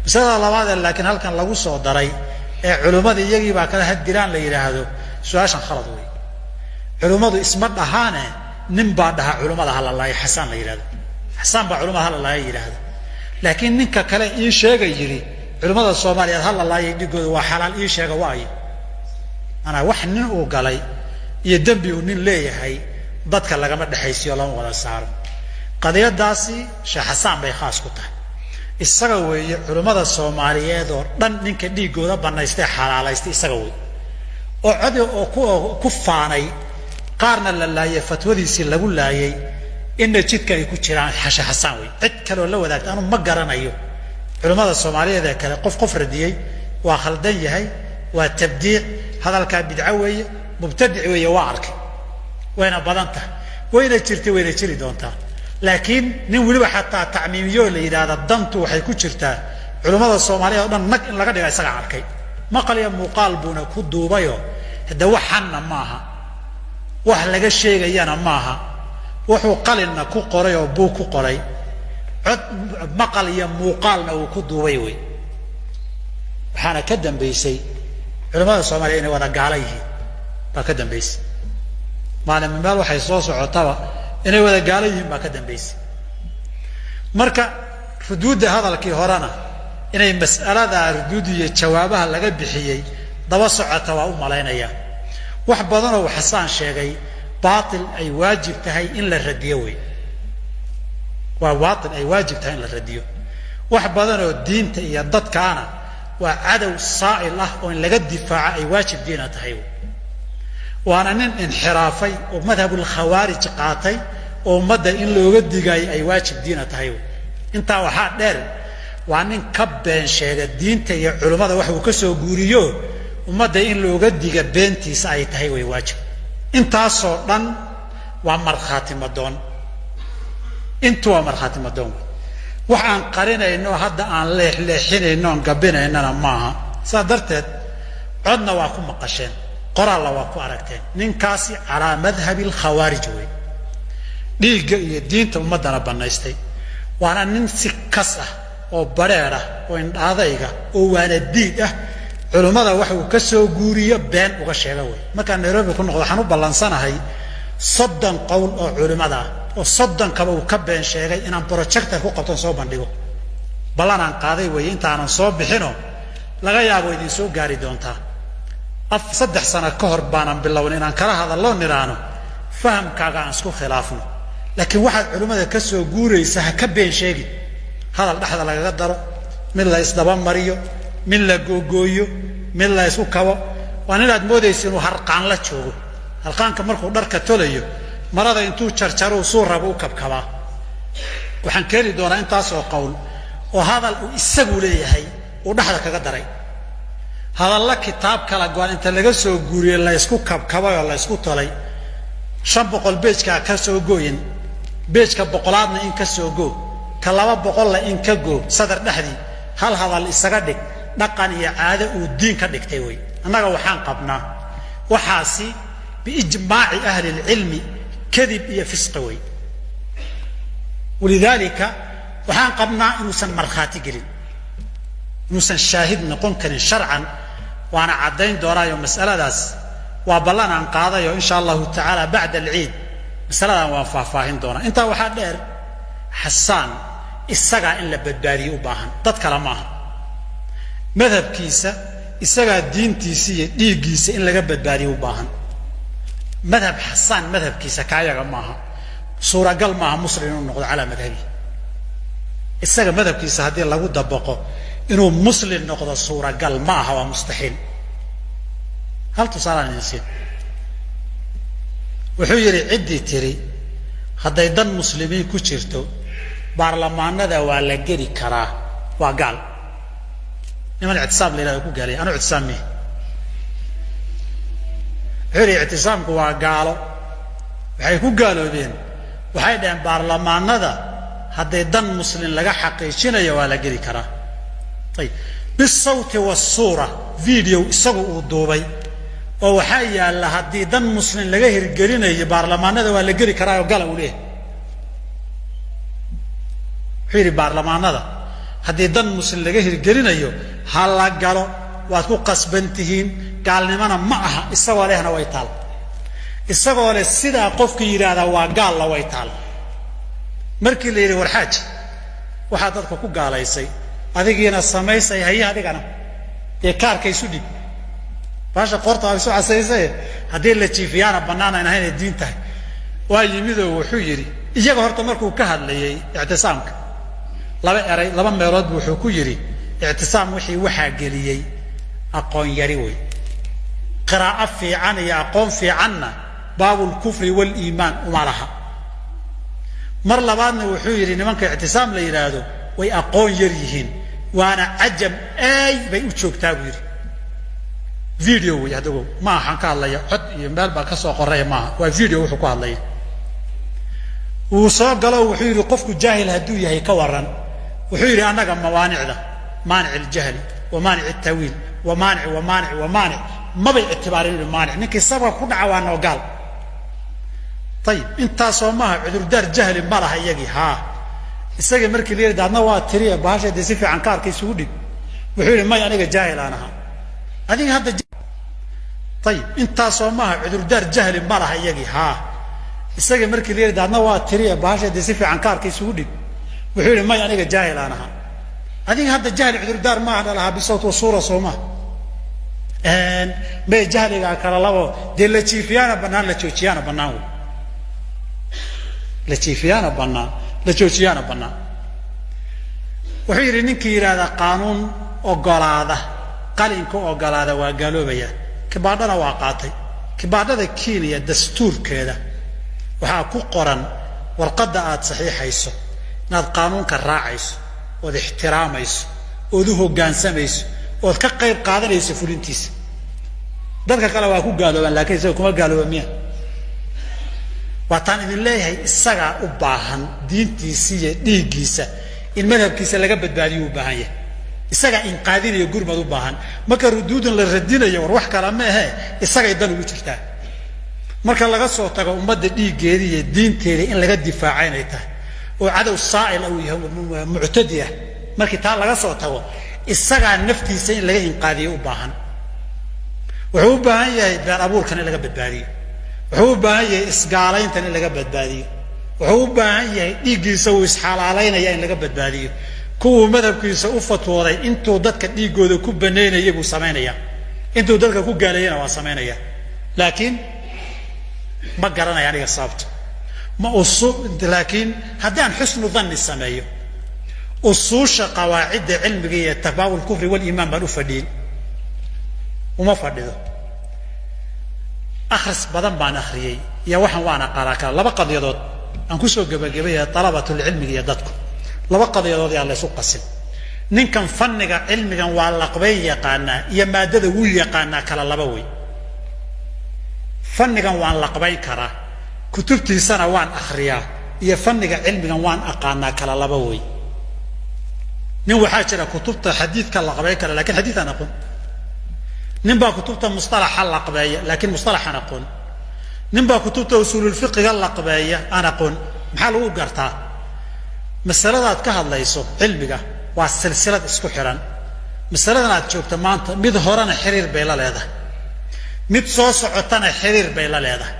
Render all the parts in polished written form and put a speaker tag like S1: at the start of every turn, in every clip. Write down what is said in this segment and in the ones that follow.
S1: Masalada labaadee laakiin halkan lagu soo daray ee culimmada iyagii baa kala haddilaan la yidhaahdo, su-aashan khalad wey. Culimmadu isma dhahaane, nin baa dhaha culimmada hala laayo, Xasaan la yidhahdo. Xasaan baa culimmada hala laayo yidhaahdo. Laakiin ninka kale ii sheega yidhi culimmada Soomaaliyeed hala laayay, dhigooda waa xalaal, ii sheega waayo. Manaa wax nin uu galay iyo dembi uu nin leeyahay dadka lagama dhexaysiyo, lama wada saaro. Qadiyadaasi Sheekh Xasaan bay khaas ku tahay. Isaga weeye culimmada Soomaaliyeed oo dhan ninka dhiiggooda banaystay, xalaalaystay isaga wey, oo codi oo ku faanay. Qaarna la laayay, fatwadiisii lagu laayay, inna jidka ay ku jiraan. Sheekh Xasaan wey, cid kaleoo la wadaagta anu ma garanayo. Culimmada Soomaaliyeed ee kale qof qof radiyey waa khaldan yahay, waa tabdiic, hadalkaa bidco weeye, mubtadic weeye, waa arkay. Wayna badan tahay, wayna jirtay, wayna jiri doontaa. Laakiin nin weliba xataa tacmiimiyo la yidhaahda dantu waxay ku jirtaa culimmada Soomaaliyeed o dhan nag in laga dhiga, isagaa arkay. Maqal iyo muuqaal buuna ku duubayo. Hadde waxanna maaha, wax laga sheegayana maaha. Wuxuu qalinna ku qoray oo buug ku qoray, cod maqal iyo muuqaalna uu ku duubay wey. Waxaana ka dambaysay culimmada Soomaaliya inay wada gaala yihiin baa ka dambaysay. Maalin meel waxay soo socotaba inay wada gaalo yihiin baa ka dambaysay. Marka ruduudda hadalkii horena inay mas'aladaa ruduud iyo jawaabaha laga bixiyey daba socota waa u malaynayaa. Wax badanoo Xasaan sheegay baatil ay waajib tahay in la radiyo wey, waa baatil ay waajib tahay in la radiyo. Wax badanoo diinta iyo dadkaana waa cadow saa'il ah oo in laga difaaco ay waajib diina tahay wey. Waana nin inxiraafay oo madhabulkhawaarij qaatay oo ummadda in looga digaayo ay waajib diina tahay wey. Intaa waxaa dheer, waa nin ka been sheega diinta iyo culimmada wax uu ka soo guuriyo, ummadda in looga diga beentiisa ay tahay way waajib. Intaasoo dhan waa markhaati madoon, intu waa markhaati madoon wey. Wax aan qarinayno hadda, aan leexleexinayno oon gabinaynana maaha. Saas darteed codna waa ku maqasheen, qoraalna waa ku aragteen. Ninkaasi calaa madhabi alkhawaarij wey, dhiigga iyo diinta ummaddana bannaystay. Waana nin si kas ah oo badrheer ah oo indhaadayga oo waana diid ah, culimmada wax uu ka soo guuriyo been uga sheega wey. Markaan Nairobi ku noqdo waxaan u ballansanahay 30 qowl oo culimmada ah oo 30kaba uu ka been sheegay inaan projector ku qabton soo bandhigo. Ballanaan qaaday weeye, intaanan soo bixino laga yaabo idin soo gaari doontaa. 3 sano ka hor baanan bilownay inaan kala hadallo, nidhaahno fahamkaaga aan isku khilaafno, laakiin waxaad culimmada ka soo guuraysa ha ka been sheegin. Hadal dhexda lagaga daro, mid la isdaba mariyo, mid la googooyo, mid la isku kabo, waa ninaad moodaysa inuu harqaan la joogo. Harqaanka markuu dharka tolayo, marada intuu jarjaro suu rabo u kabkabaa. Waxaan keeni doonaa intaasoo qowl oo hadal uu isagu leeyahay uu dhexda kaga daray, hadalla kitaab kala go-an inta laga soo guuriyey la ysku kabkabay oo la ysku tolay. 500 page-kaa ka soo gooyin, page-ka 100aadna in ka soo goo, ka 200la in ka goo, sadar dhexdii hal hadal isaga dhig. Dhaqan iyo caado uu diin ka dhigtay wey. Annaga waxaan qabnaa waxaasi biijmaaci ahli lcilmi kadib iyo fisqi wey. Walidaalika waxaan qabnaa inuusan markhaati gelin, inuusan shaahid noqon karin sharcan. Waana caddayn doonaayo masaladaas, waa ballan aan qaadayo. Insha Allahu tacaala bacda alciid masaladan waan faahfaahin doonaa. Intaa waxaa dheer, Xasaan isagaa in la badbaadiyo u baahan, dad kale maaha. Madhabkiisa isagaa diintiisa iyo dhiiggiisa in laga badbaadiyo u baahan. Madhab Xasaan madhabkiisa kaayaga maaha, suuragal maaha muslim inuu noqdo calaa madhabi. Isaga madhabkiisa haddii lagu dabaqo, inuu muslim noqdo suuragal ma aha, waa mustaxiil. Hal tusaalaan idin siin. Wuxuu yidhi ciddii tiri hadday dan muslimiin ku jirto baarlamaanada waa la geli karaa waa gaal. Niman Ictisaam la yihahdo ku gaalay, anu Ictisaam mihi. Wuxuu yidhi Ictisaamku waa gaalo. Waxay ku gaaloobeen, waxay dhaheen baarlamaanada hadday dan muslim laga xaqiijinayo waa la geli karaa. Ayib, bisawti wasuura, video isagu uu duubay oo waxaa yaalla haddii dan muslim laga hirgelinayo baarlamaanada waa la geli karaa oo gala uu leeyahay. Wuxuu yidhi baarlamaanada Haddii dan muslim laga hirgelinayo ha la galo, waad ku qasban tihiin. Gaalnimona ma aha, isagoo lehna way taal, isagoo leh sidaa qofkii yidhaahdaa waa gaalla way taal. Markii la yidhi warxaaji waxaa dadka ku gaalaysay adigiina samaysay, haye adigana dee kaarka isu dhib, baasha qoorta waa isu casaysaye, haddii la jiifiyaana bannaan ayn ahayn ay diin tahay. Waa yimidoo wuxuu yidhi iyaga horta markuu ka hadlayay ictisaamka laba eray laba meelood bu wuxuu ku yidhi ictisaam wixii waxaa geliyey aqoon yari wey, qiraa'o fiican iyo aqoon fiicanna baabulkufri waliimaan uma laha. Mar labaadna wuxuu yidhi nimanka ictisaam la yidhaahdo way aqoon yar yihiin, waana cajam ay bay u joogtaa buu yidhi. Video wey haddago ma ahaan ka hadlaya, cod iyo meel baa ka soo qoraya maaha, waa video wuxuu ku hadlaya. Wuu soo galo wuxuu yidhi qofku jaahil hadduu yahay ka waran? Wuxuu yidhi annaga mawaanicda, maanic aljahli wa maanic altawiil wa maanic wa maanic wa maanic mabay ictibaarin inu maanic, ninkii sababka ku dhaca waa noo gaal. Ayib, intaasoo maaha cudurdaar jahli ma laha iyagii. Haa, isagii markii la yidhi adna waa tiriya bahasha dee si fiican kaarka isugu dhig, wuxuu yidhi may aniga jaahil aan ahaa adiga hadda. Ayib, intaasoo maaha cudurdaar jahli ma laha iyagii. Haa, isagii markii la yidhi adna waa tiriya bahasha dee si fiican kaarka isugu dhig, wuxuu yidhi may aniga jaahil aan ahaa adiga hadda. Jahli cudurdaar maaha dhalahaa bisawt wa suura soo maaha? May jahligaa kala labo, dee la jiifiyaana bannaan, la joojiyaana bannaan wey, la jiifiyaana bannaan, la joojiyaana bannaan. Wuxuu yidhi ninkii yidhaahdaa qaanuun ogolaada, qalinka ogolaada waa gaaloobaya. Kibaadhana waa qaatay. Kibaadhada Kenya dastuurkeeda waxaa ku qoran warqadda aad saxiixayso inaad qaanuunka raacayso, ood ixtiraamayso, ood u hoggaansamayso, ood ka qayb qaadanayso fulintiisa. Dadka kale waa ku gaaloobaan, lakiin isaga kuma gaalooba miya? Waataan idin leeyahay isagaa u baahan diintiisa iyo dhiiggiisa in madhabkiisa laga badbaadiyo u baahan yahay, isagaa inqaadinayo gurmad u baahan. Marka ruduudan la radinayo war wax kala ma ahe, isagay dan ugu jirtaa. Marka laga soo tago ummadda dhiiggeeda iyo diinteeda in laga difaaca inay tahay oo cadow saa'il uu yahay muctadi ah, markii taa laga soo tago isagaa naftiisa in laga inqaadiyo u baahan. Wuxuu u baahan yahay been abuurkan in laga badbaadiyo, wuxuu u baahan yahay isgaalayntan in laga badbaadiyo, wuxuu u baahan yahay dhiiggiisa uu isxalaalaynaya in laga badbaadiyo. Kuwuu madhabkiisa u fatwooday intuu dadka dhiiggooda ku banaynaya buu samaynaya, intuu dadka ku gaaleeyana waa samaynaya. Laakiin ma garanaya aniga sababta ma usu, laakiin haddaan xusnu dhanni sameeyo usuusha qawaacidda cilmiga iyo tafaawul kufri waliimaan baan u fadhiyin, uma fadhido. Akhris badan baan akhriyey iyo waxaan waan aqaanaa kala laba qadiyadood aan kusoo gebagabaya. Dalabatulcilmiga iyo dadku laba qadiyadood yaa laysu qasin. Ninkan fanniga cilmigan waa laqbay yaqaanaa iyo maadada wuu yaqaanaa kala laba wey. Fannigan waan laqbayn karaa, kutubtiisana waan akhriyaa, iyo fanniga cilmigan waan aqaanaa kala laba wey. Nin waxaa jira kutubta xadiidka laqbayn kara lakin xadiid aan aqoon. Nin baa kutubta musطalaxa laqbeeya laakiin musطalaxaan aqoon. Nin baa kutubta usuululfiqiga laqbeeya aan aqoon. Maxaa lagu gartaa? Masaladaad ka hadlayso cilmiga waa silsilad isku xiran. Masaladan aad joogto maanta mid horena xiriir bay la leedahay, mid soo socotana xiriir bay la leedahay.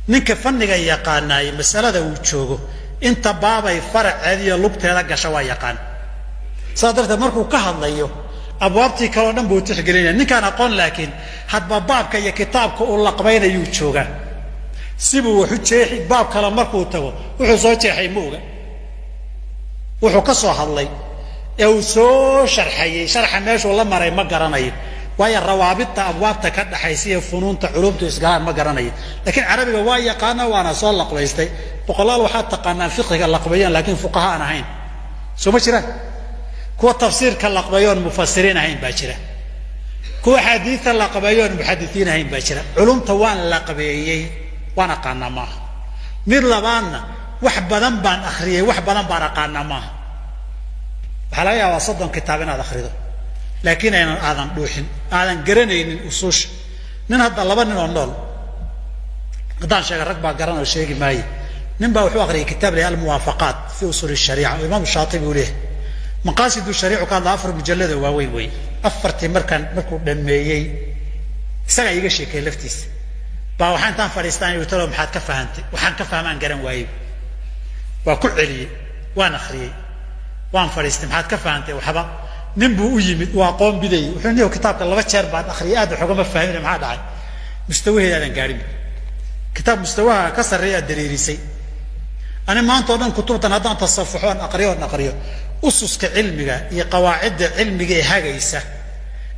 S1: Ninka fanniga yaqaanaay masalada uu joogo inta baabay faraceeda iyo lugteeda gasha waa yaqaan. Saas darteed markuu ka hadlayo abwaabtii kaleo dhan buu tixgelinaya. Ninkaan aqoon laakiin hadba baabka iyo kitaabka uu laqbaynayuu joogaa, sibuu waxu jeexi. Baab kale markuu tago wuxuu soo jeexay ma oga, wuxuu ka soo hadlay ee uu soo sharxayey sharxa meeshuu la maray ma garanayo, waayo rawaabidta abwaabta ka dhaxaysa iyo funuunta culumtu isgalaan ma garanayo. Laakiin carabiga waa yaqaana, waana soo laqbaystay. Boqolaal waxaad taqaanaan fiqiga laqbayaan laakiin fuqaha aan ahayn, soo ma jiraan? Kuwa tafsiirka laqbayoon mufasiriin ahayn baa jira, kuwa xadiida laqbeeyoon muxadisiin ahayn baa jira. Culumta waan laqbeeyey waan aqaanaa maaha. Mid labaadna wax badan baan akhriyey, wax badan baan aqaanaa maaha. Waxaa laga yaabaa 30 kitaab inaad akhrido laakiin aynan aadan dhuuxin, aadan garanaynin usuusha. Nin hadda laba nin oo nool haddaan sheega rag baa garanoo sheegi maaye. Nin baa wuxuu akhriyay kitaab leh Almuwaafaqaat fi usuuli shariica oo Imaam Shaatibi uu leeyahay. Maqaasidu shariicu ka hadla, 4 mujallada waaweyn wey. Afartii markaan markuu dhammeeyey, isagaa iiga sheekeeyey laftiisa baa. Waxaa intaan fadhiistaan igu, "Talo, maxaad ka fahantay?" "Waxaan ka fahmaan garan waayey." Waa ku celiyey, waan akhriyey, waan fadhiistay. "Maxaad ka fahantay?" "Waxba." Nin buu u yimid, uu aqoon bidayey. Wuxuu niyow, "Kitaabka 2 jeer baan akhriyay, aad waxogama fahmin. Maxaa dhacay?" "Mustawaheedaadan gaadhin. Kitaab mustawaha ka sarreeya aad dareerisay. Ani maanta o dhan kutubtan haddaan tasafuxo oon aqriyo oon aqriyo, ususka cilmiga iyo qawaacidda cilmiga ee hagaysa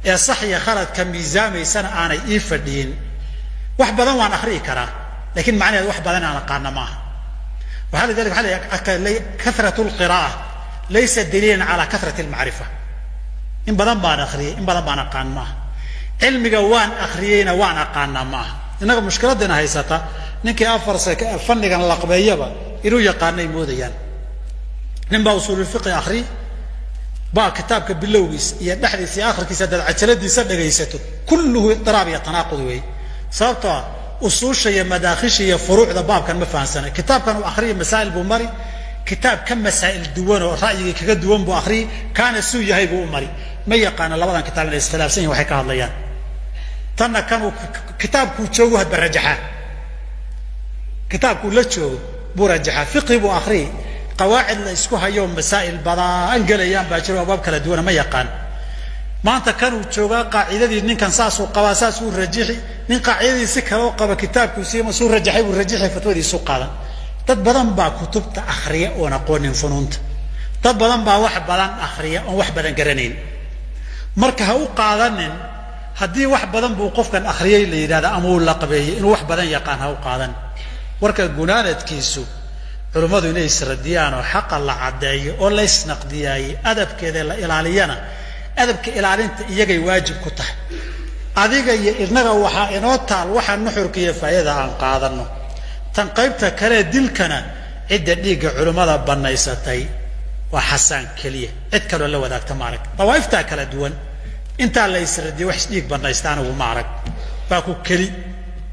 S1: ee sax iyo khaladka miisaamaysana aanay ii fadhiyin. Wax badan waan akhriyi karaa, laakiin macnaheed wax badan aan aqaana maaha." Waxaa lidalika waxaa la كثرة القراءة ليس دليلا على كثرة المعرفة. In badan baan akhriyey, in badan baan aqaan maaha. Cilmiga waan akhriyeyna waan aqaanaa maaha. Innaga mushkiladina haysata, ninkii afar fannigan laqbeeyaba inuu yaqaanay moodayaan. Nin baa usuululfiqi akhri baa, kitaabka bilowgiisa iyo dhexdiisa iyo akhirkiisa haddaad cajaladiisa dhagaysato, كله اضطراب iyo تناقض weeye. Sababtoo ah usuusha iyo madaakhisha iyo furuucda baabkan ma fahansana. Kitaabkan uu akhriya masaa'il buu mari, kitaab ka masaa'il duwan oo ra'yigii kaga duwan buu akhriyay, kaana suu yahay buu u mari. Ma yaqaana labadan kitaab inay iskhilaafsan yihin waxay ka hadlayaan. Tanna kanuu kitaabkuu joogu hadba rajaxaa, kitaabkuu la joogo buu rajaxaa. Fiqhi buu akhriyay, qawaacid la isku hayo, masaa'il badaan gelayaan baa jiro, abwaab kala duwana ma yaqaan. Maanta kanuu joogaa qaacidadii ninkan saasuu qabaa, saasuu rajixi. Nin qaacidadii si kaloo qaba kitaabkuu siima suu rajaxay buu rajixi, fatwadiisu qaadan. Dad badan baa kutubta akhriya oon aqoonin funuunta. Dad badan baa wax badan akhriya oon wax badan garanayn. Marka ha u qaadanin haddii wax badan buu qofkan akhriyey la yidhahda ama uu laqbeeyey inuu wax badan yaqaan, ha u qaadan. Warka gunaanadkiisu, culummadu inay isradiyaan oo xaqa la caddeeyo oo la isnaqdiyaayey, adabkeeda la ilaaliyana, adabka ilaalinta iyagay waajib ku tahay. Adiga iyo inaga waxaa inoo taal waxa nuxurka iyo faa'idada aan qaadanno. Tan qaybta kale, dilkana, cidda dhiigga culimmada bannaysatay waa Xasaan keliya. Cid kaloo la wadaagta ma arag. Dawaa'iftaa kala duwan intaa la isradiyo wax isdhiig bannaysta anigu ma arag. Waa ku keli,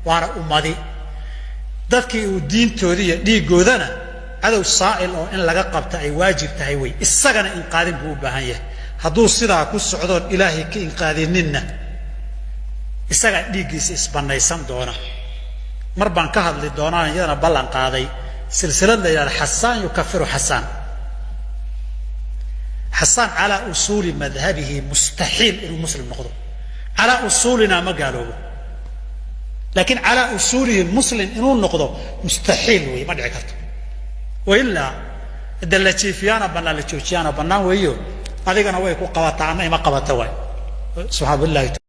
S1: waana ummadi dadkii uu diintoodii iyo dhiiggoodana cadow saa'il oo in laga qabta ay waajib tahay wey. Isagana inqaadin buu u baahan yahay. Hadduu sidaa ku socdoon Ilaahay ka inqaadininna, isagaa dhiiggiisa isbannaysan doona. Mar baan ka hadli doonaan, iyadana ballan qaaday, silsilad la yidhahda "Xasaan يكفر Xasaan". Xasaan على أصول مذهبه mustaxiil inuu muslim noqdo. على أصولنا ma gaaloobo, laakiin على أصوله muslim inuu noqdo mustaxiil wey, ma dhici karto. Wailaa de la jiifiyaana bannaan, la joojiyaana bannaan weeyo. Adigana way ku qabataa, anna ima qabata waay. Subxaan billahi.